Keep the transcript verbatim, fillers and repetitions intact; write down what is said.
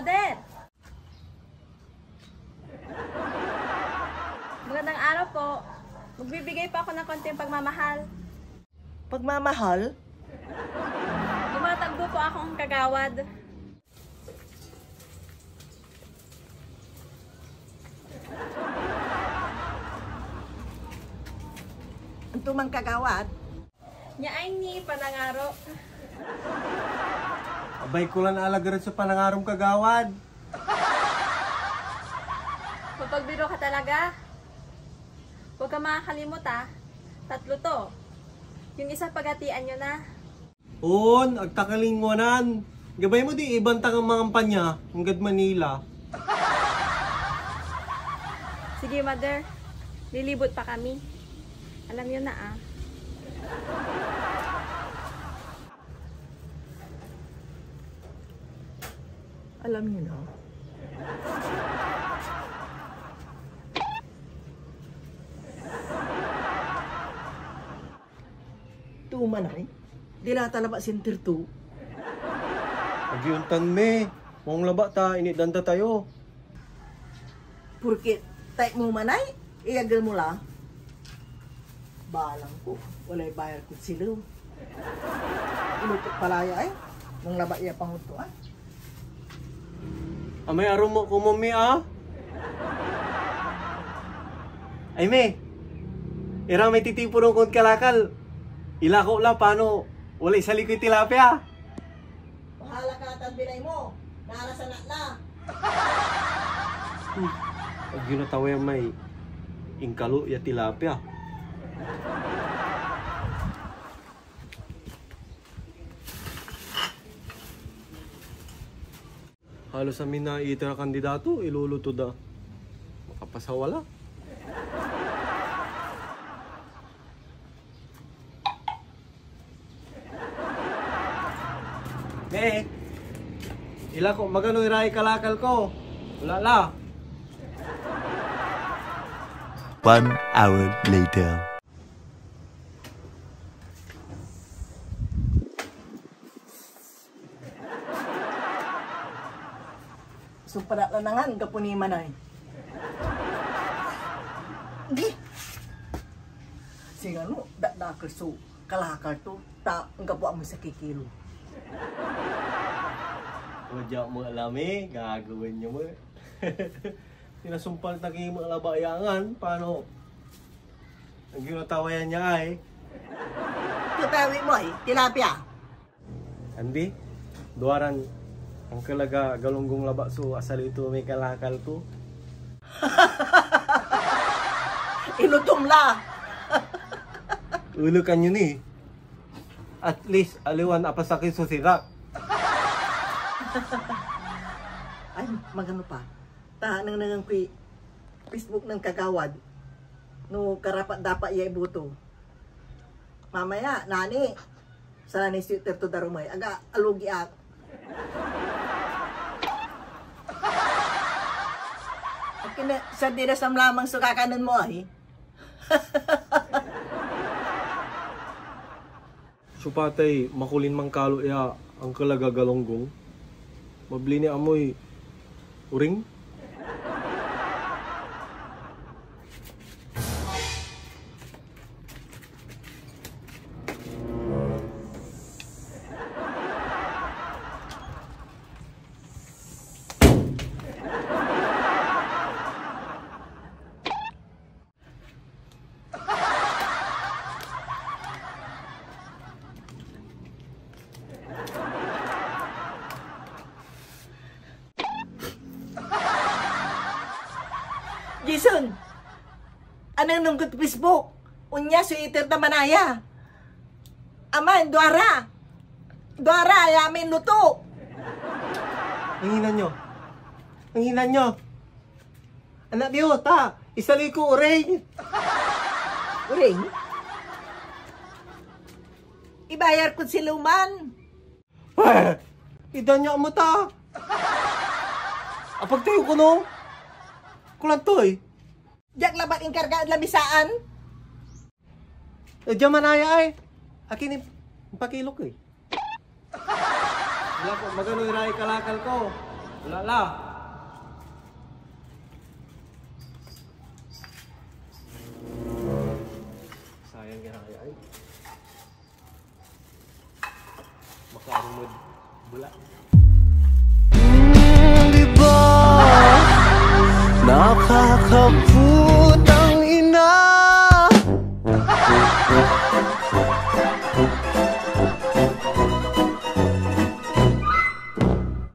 Dad! Magandang araw po. Magbibigay po ako ng konting pagmamahal. Pagmamahal? Tumatagbo po akong kagawad. Anto man kagawad? Niaay ni panangaro. Abay ko lan alagaren so panangarom, kagawad. Mapagbiro ka talaga. Huwag ka makakalimot, ah. Tatlo to. Yung isa, pagatian nyo na. On, agta kalingwanan. Gabay mo di ibantangan mangampanya, anggad Manila. Sige, mother. Lilibot pa kami. Alam nyo na, ah. Alam nyo na. Tuman ay, dila ta labat sinter to. Agi ontan me, maong labat ta initdan da tayo. Porke type mo man ay, iyagel mo la. Balang ko, walay bayar kod silew. Ilutok pa la ya ay, maong labat ya pangoto, ah. Amay arum mo komun mi, ah. Ay, me. Ira may titipuron kon kalakal. Ilako la, pano walay salikoy tilapia. Bahala ka tan bilay mo. Narasan ak la. Hmm. Agyo natawayan may inkalo ya tilapia. Halos amin na iter a kandidato, iluluto da. Makapasawala. Me, ilako, magano iray kalakal ko? Wala la. One hour later. Sumpad ak la nangan, gapo ni manay. Di! Singano, dakdakel so kalakal to, ta anggapo amay sakey kilo. Wadya mo alam eh, gagawaen nyo mo. Pinasumpal ta ki mo labayangan, pano? Ang ginatawayan niya ay. Tatawi mo ay, tilapia. Andi, duaran angkelaga galunggong labat so asali to may kalakal ko. Ilutom la. Ulo kanyo ni. At least, aliwan apasakit so sirak. Ay, magano pa? Ta nengnengen koy Facebook nen Kagawad no karapat-dapat ya iboto. Mamaya, nani, sa nani sweater to darumay. Aga, alugi ak. Akin na, sardinas lamlamang so kakanen mo, ay. Siopatay makulin mankalo ya angkelaga galunggong? Mabli ni amoy uring? Jason, anengneng kod Facebook, onya so iter da manaya. Aman, duara. Duara, ya amin luto. Ang ina nyo. Ang ina nyo. Anak yo, ta, isaloy ko orey. Orey? Ibayar kod silew man. Eh, idan nyo amo ta. Apag tayo ko, no? Kulantoy. Diak labat inkarga ed lamisaan. Eh, diyan manaya ay. Akin im-, impakilok eh. Wala ko, magano iray kalakal ko. Wala la. Sayang yan, ay, ay. Makaarumod bula. Mm, di ba? Nakakapu